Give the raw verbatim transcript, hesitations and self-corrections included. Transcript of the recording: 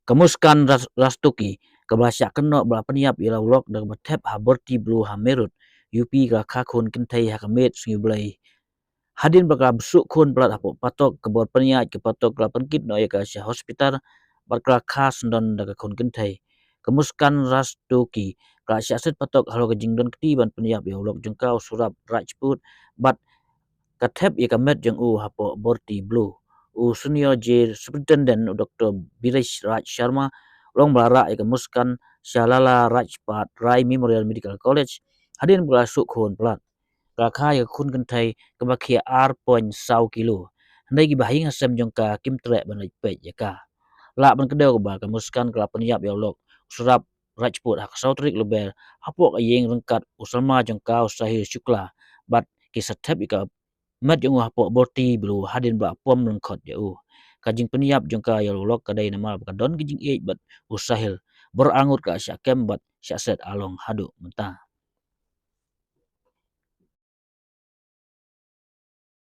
Ka Muskan Ras-, Rastogi, kaba la shah kynnoh ba la pynïap ïa la u lok da kaba thep ha Borti Blue ha Meerut, U P, ka la kha khun kynthei ha ka miet sngi U Blei. Hadien ba ka la bsuh khun palat hapoh patok, ka bor pynïaid ka patok ka la pynkit noh ïa ka sha hospital bad ka la kha syndon da ka khun kynthei. Ka Muskan Rastogi ka la shah set patok halor ka jingdon kti ban pynïap ïa u lok jong ka, u Surab Rajput, bad ka thep ïa ka met jong u hapoh Borti Blue. U Senior Jail Superintendent, u Doktor Biresh Raj Sharma, u la ong ba la rah ïa ka Muskan sha Lala Rajpat Rai Memorial Medical College hadien ba ka la suh khun palat. Ka la kha ïa ka khun kynthei kaba khia ar point saw kilo. Hynrei kiba ha ïing ha sem jong ka kim treh ban leit peit ïa ka. Lah ban kdew ba ka Muskan ka la pynïap ïa u lok, u Surab Rajput, ha ka saw tarik Lber hapoh ka ïing ryngkat u samla jong ka, u Sahil Shukla, bad ki sa thep ïa ka met jong u hapoh Borti Blue hadien ba la pom lyngkhot ïa u. Ka jingpynïap jong ka ïa u lok ka dei namar ba ka don ka jingïeit bad u Sahil. Bor arngut ka la shah kem bad shah set along haduh mynta.